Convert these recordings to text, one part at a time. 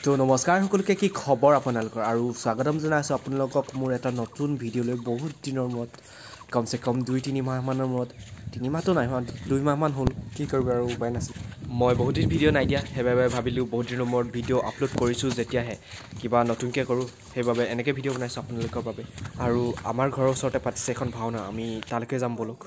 তো নমস্কাৰ সকলোকে, কি খবৰ আপোনালোকৰ আৰু স্বাগতম জনাইছোঁ আপোনালোকক মোৰ এটা নতুন ভিডিঅ'লৈ। বহুত দিনৰ মূৰত, কমচে কম 2-3 মাহমানৰ মূৰত, 3 মাহটো নাই হোৱা, 2 মাহমান হ'ল। কি কৰিব আৰু, উপায় নাছিল। মই বহুত দিন ভিডিঅ' নাই দিয়া, সেইবাবে ভাবিলোঁ বহুত দিনৰ মূৰত ভিডিঅ' আপলোড কৰিছোঁ যেতিয়াহে কিবা নতুনকৈ কৰোঁ, সেইবাবে এনেকৈ ভিডিঅ' বনাইছোঁ আপোনালোকৰ বাবে। আৰু আমাৰ ঘৰৰ ওচৰতে পাতিছে এখন ভাওনা, আমি তালৈকে যাম ব'লক।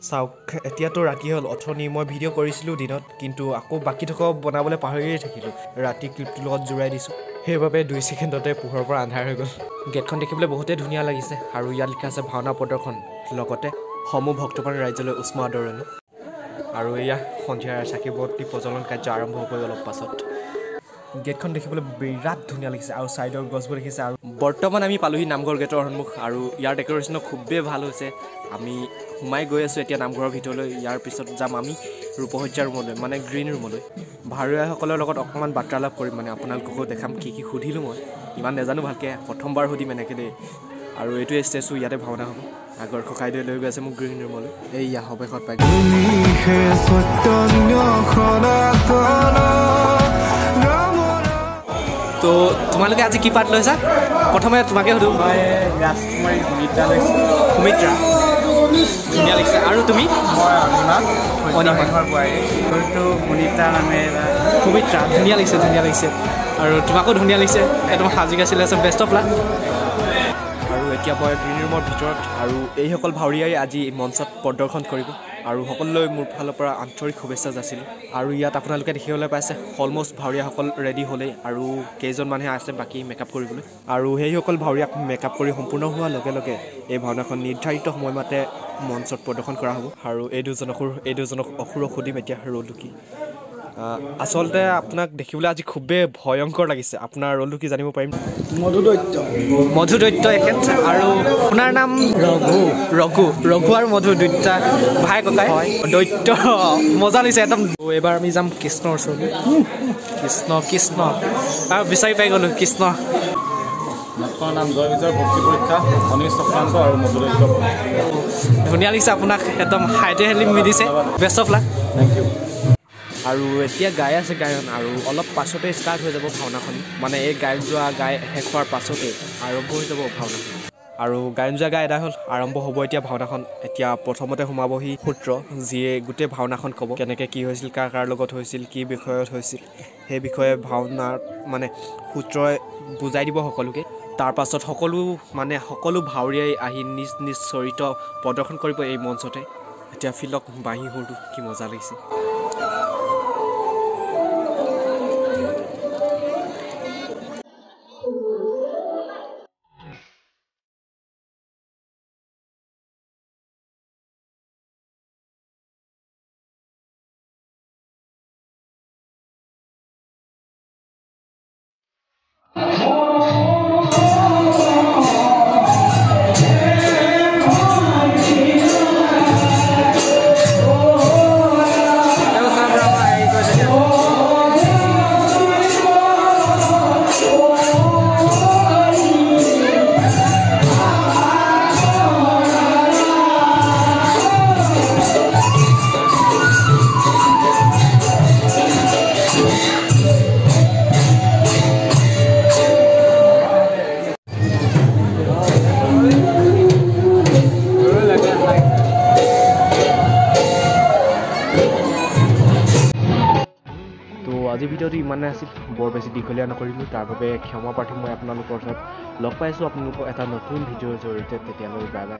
চাওক, এতিয়াতো ৰাতি হ'ল। অথনি মই ভিডিঅ' কৰিছিলোঁ দিনত, কিন্তু আকৌ বাকী থকা বনাবলৈ পাহৰিয়ে থাকিলোঁ। ৰাতি ক্লিপটোৰ লগত জোৰাই দিছোঁ, সেইবাবে 2 ছেকেণ্ডতে পোহৰৰ পৰা আন্ধাৰ হৈ গ'ল। গেটখন দেখিবলৈ বহুতেই ধুনীয়া লাগিছে আৰু ইয়াত লিখা আছে ভাওনা প্ৰদৰ্শন, লগতে সমূহ ভক্তপ্ৰাণ ৰাইজলৈ উষ্ম আদৰণি। আৰু এয়া সন্ধিয়াৰ চাকি বন্তি প্ৰজ্বলন কাৰ্য আৰম্ভ হ'বই অলপ পাছত। গেটখন দেখিবলৈ বিৰাট ধুনীয়া লাগিছে আৰু ছাইডৰ গছবোৰ দেখিছে। আৰু বৰ্তমান আমি পালোহি নামঘৰ গেটৰ সন্মুখ আৰু ইয়াৰ ডেক'ৰেশ্যনো খুবেই ভাল হৈছে। আমি সোমাই গৈ আছোঁ এতিয়া নামঘৰৰ ভিতৰলৈ। ইয়াৰ পিছত যাম আমি ৰূপসজ্জাৰ ৰুমলৈ, মানে গ্ৰীণ ৰুমলৈ। ভাৱৰীয়াসকলৰ লগত অকণমান বাৰ্তালাপ কৰিম, মানে আপোনালোককো দেখাম কি কি সুধিলোঁ। মই ইমান নাজানো ভালকৈ, প্ৰথমবাৰ সুধিম এনেকৈ দেই। আৰু এইটোৱে ষ্টেজো, ইয়াতে ভাওনা হ'ব। আগৰ ককাইদেৱে লৈ গৈ আছে মোক গ্ৰীণ ৰুমলৈ। এইয়া অৱেশত পাই তো তোমালোকে আজি কি পাঠ লৈছা? প্ৰথমে তোমাকে সুধো। মই ৰাজকুমাৰী সুমিত্ৰা লৈছোঁ। সুমিত্ৰা, ধুনীয়া লাগিছে। আৰু তুমি? মই অনিমা, অনিমাৰ বোৱাৰী। চৰিত্ৰটো সুনিতা নামে। সুমিত্ৰা, ধুনীয়া লাগিছে, ধুনীয়া লাগিছে। আৰু তোমাকো ধুনীয়া লাগিছে, একদম সাজি কাচি আছে। Best of luck. আৰু এতিয়া মই গ্ৰীণ ৰুমৰ ভিতৰত আৰু এইসকল ভাৱৰীয়াই আজি মঞ্চত প্ৰদৰ্শন কৰিব। আৰু সকলোলৈ মোৰ ফালৰ পৰা আন্তৰিক শুভেচ্ছা যাচিলোঁ। আৰু ইয়াত আপোনালোকে দেখিবলৈ পাইছে অলমষ্ট ভাৱৰীয়াসকল ৰেডি হ'লেই আৰু কেইজনমানহে আছে বাকী মেকআপ কৰিবলৈ। আৰু সেইসকল ভাৱৰীয়াক মেকআপ কৰি সম্পূৰ্ণ হোৱাৰ লগে লগে এই ভাওনাখন নিৰ্ধাৰিত সময়মতে মঞ্চত প্ৰদৰ্শন কৰা হ'ব। আৰু এই দুজনক অসুৰক সুধিম এতিয়া ৰোলটো কি। আচলতে আপোনাক দেখিবলৈ আজি খুবেই ভয়ংকৰ লাগিছে। আপোনাৰ ৰোলটো কি জানিব পাৰিম? মধু দৈত্য। মধু দৈত্য এখেত। আৰু আপোনাৰ নাম? ৰঘু। ৰঘু, ৰঘু আৰু মধু দুইটা ভাই ককাই। দৈত্য, মজা লাগিছে একদম। এইবাৰ আমি যাম কৃষ্ণৰ ওচৰলৈ। কৃষ্ণ কৃষ্ণ, আৰু বিচাৰি পাই গ'লোঁ কৃষ্ণ। নাটখনৰ নাম জয় বিজয় ভক্তি পৰীক্ষা, অনিশ চক্ৰান্ত আৰু মধু দৈত্য। ধুনীয়া লাগিছে আপোনাক, একদম হাইটে হেলি মিলিছে। Best of luck. Thank you. আৰু এতিয়া গাই আছে গায়ন, আৰু অলপ পাছতে ষ্টাৰ্ট হৈ যাব ভাওনাখন। মানে এই গায়ন যোৱা গাই শেষ হোৱাৰ পাছতেই আৰম্ভ হৈ যাব ভাওনাখন। আৰু গায়ন যোৱা গাই এদাই হ'ল, আৰম্ভ হ'ব এতিয়া ভাওনাখন। এতিয়া প্ৰথমতে সোমাবহি সূত্ৰ, যিয়ে গোটেই ভাওনাখন ক'ব কেনেকৈ কি হৈছিল, কাৰ কাৰ লগত হৈছিল, কি বিষয়ত হৈছিল, সেই বিষয়ে ভাওনাৰ মানে সূত্ৰই বুজাই দিব সকলোকে। তাৰপাছত সকলো ভাৱৰীয়াই আহি নিজ নিজ চৰিত্ৰ প্ৰদৰ্শন কৰিব এই মঞ্চতে। এতিয়া ফিলক বাঁহী সুৰটো কি মজা লাগিছে। আজি ভিডিঅ'টো ইমানেই আছিল, বৰ বেছি দীঘলীয়া নকৰিলোঁ, তাৰ বাবে ক্ষমা প্ৰাৰ্থী মই আপোনালোকৰ ওচৰত। লগ পাইছোঁ আপোনালোকক এটা নতুন ভিডিঅ'ৰ জৰিয়তে, তেতিয়ালৈ বাই বাই।